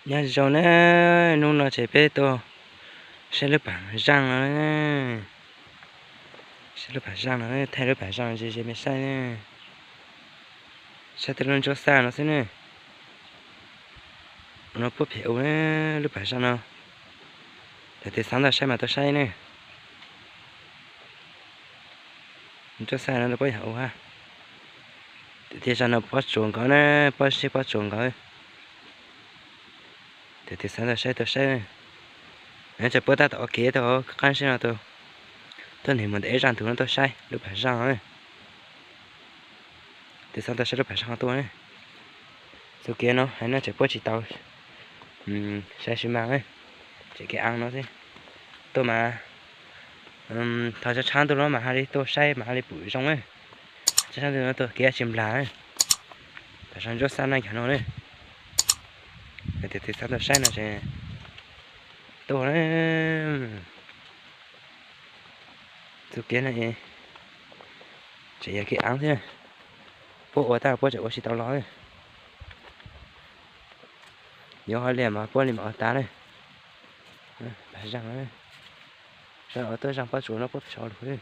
Nyob zoo na, hnub no ces peb tuaj saib lub pas zaaj no, saib lub pas zaaj no, thaij lub pas zaaj ze ze mej saib na. Saib tej lub ntsuab xaj no xwb ne. No puab phem u na, lub pas zaaj no. Yog tus xav tau saib mas tau saib ne. Ntsuab xaj no puab yog u hab. Tej zag no pob tsuas nkaus na, pob zeb pob tsuas nkaus. Tus xav tau saib tau saib. Ces puab tab tom ua kev tau qaab zeb no tau, tuab neeg mus ntawm ib zaaj ntug no tuaj saib lub pas zaaj no. Tus xav tau saib lub pas zaaj no tuaj. Txuj kev no hais no ces puab tsis tau saib sib maag, tseem kev aav no xwb. Tuaj mas thov tshaab ntuj no mas ha li tuaj saib mas ha li pum zoo. Tshaab ntuj no tuaj kev tsis nplag. Pas zaaj ntsuab xaj no cov no ne. Tus xav tau saib no ces tuaj na. Txuj kev no tseem yog kev aav xwb. Puab ua tab puab tseem ua tsis tau los. Yuav hov li mas puab li mas ua tas na. Pas zaaj, sab tuab zaaj pob tsuas no puab phem lug.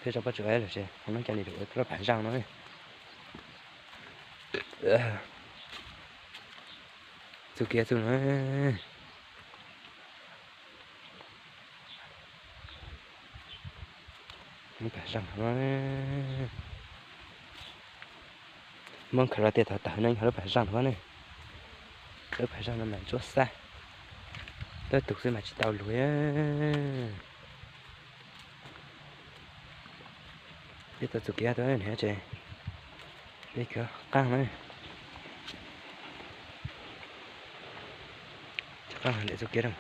Peb zaaj pob tsuas lug ces ho no ca li lug ua lub pas zaaj no. Txuj kev txuj no. Lub pas zaaj no, muab khaws los tias thav tawg no yog lub pas zaaj no ne. Lub pas zaaj no mas ntsuab xaj, tuab tug xwb mas tsis tau lug. Peb tau txuj kev tau ces peb kov qaab na. Qaab ntawm txuj kev no.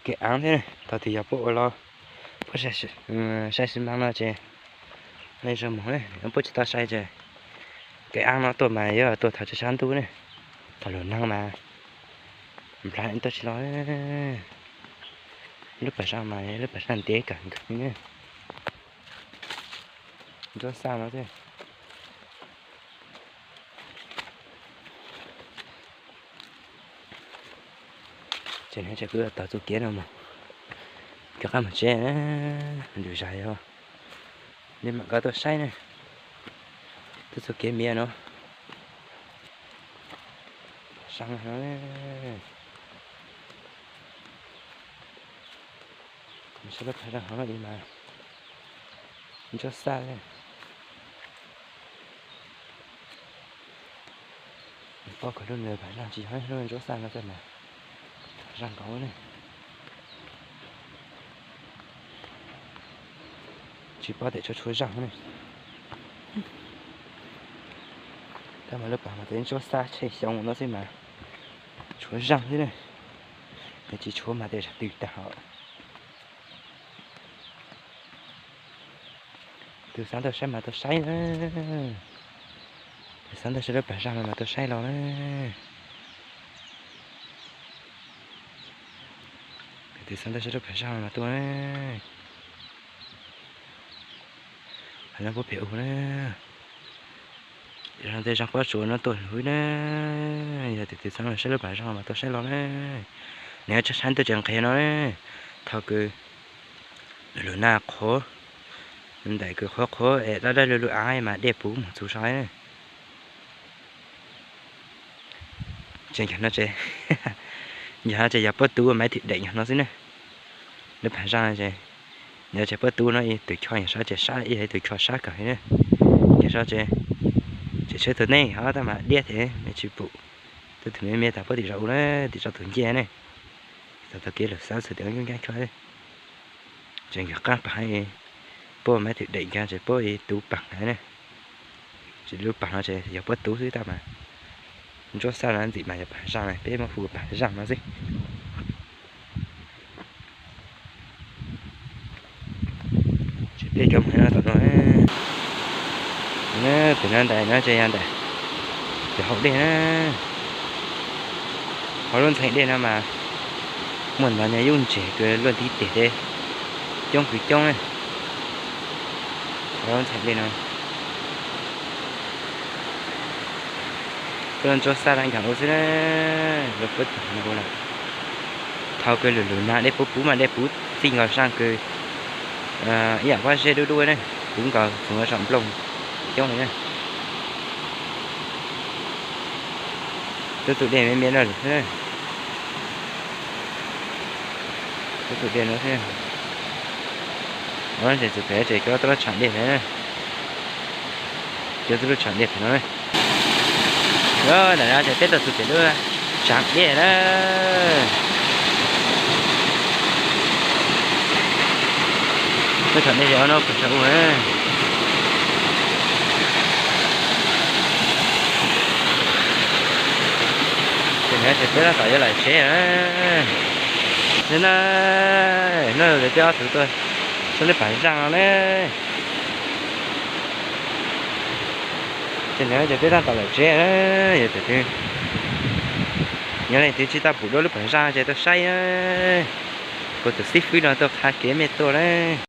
Kev aav thiab, thaum twg yog puab ua los, puab saib xi maas no ces, zoo moog ne, puab tsis tau saib ces, kev aav no tuaj mas yuav tuaj thaum tshav ntuj ne, thaum lug naag mas nplaag tuaj tsis los. Lub pas zaaj mas lub pas zaaj ntev kawg nkaus ne. Ntsuab xaj no xwb. Ces kuv tau txuj kev no mus, rov qab mus tsev, nws zais os. Nej mam nqa tuaj saib ne, tuaj txuj kev miv no. Saib no, saib lub pas zaaj hov no mas ntsuab xaj li. Paub kawg lub nws pas zaaj tsis yog lub ntsuab xaj no xwb mas, zaaj nkaus ne. Tsis paub tes tshuav tshuav zaaj ne. Tab mas lub pas mas tes ntsuab xaj tsheej xyoo no xwb mas tshuav zaaj xwb ne. Yog tsis tshuav mas tes zag twg tag hov. Tus xav tau saib mas tau saib na. Tus xav tau saib lub pas zaaj no mas tau saib los na. Tus xav tau saib lub pas zaaj no mas tuaj na. Hais no puab phem ua na. Tej zaaj pob tsuas no tuaj lug na. Yog tus xav tau saib lub pas zaaj no mas tau saib los na. Nws tshaib tshaib tuaj tseem nqes no na. Thaum kws lug nag qhuav, ntawm kws qhuav qhuav es dab dab lug lug av mas dej puv moog txug sai. Ces yog no ces, yog no ces yog puab tub maiv twm deem yog no xwb ne. Lub pas zaaj no ces, yog ces puab tub no ib tug choj yog sab ces sab ib tug choj sab kawg li ne. Yog no ces, ces tsheb tug neeg hov tab mas diab thiab me tsis pum. Tub tug me me tas puab tim zos ua na, tim zos tug ncej ne. Tau tau kev lug xav txug tim ub ncaab choj. Ces nkawd qaab paag, puab maiv twm deem nkawd ces puab ib tub paag ntawd ne. Ces lub paag no ces yog puab tub xwb tab mas ntsuab xaj no ntxim mas yog pas zaaj, peb muab hu ua pas zaaj no xwb. Ces peb cov mus no tom no, pem no ntais no ces yog ntais, ces haus dej na. Hauv lub ntxhee dej no mas muaj ntov nyuj ntseg kws luaj ntiv teg thiab. Coob kwv coob, lub ntxhais dej no. Peb los ntsuab xaj dab nkeeg ua xwb na, los puab tag no. Thaum kawg lwm lwm nag dej puv puv mas dej puv txij nkaus saj kawg, ib yam pob zeb dub dub ne, puv nkaus txog zaum nplooj coob li na. Tub tus dej me me no lawm xwb. Tub tus dej no xwb. Ua ntses txug pem ces cov tub lub tshav dej pem, cov tub lub tshav dej pem no. Ntawm no ces peb tau txug pem lub tshav dej na. Lub tshav dej ces ob no pem tshav ua. Ces nws ces peb tab tom yuav lawm tsev na. Nyob no, no peb ob tug tuaj saib lub pas zaj no ne. Ces nws ces peb tab tom lawm tsev na. Yog tias twg, yog leej twg tsis tau pum dua lub pas zaj ces tuaj saib na. Kuv tus xib fwb no tuaj qha kev mej tuaj na.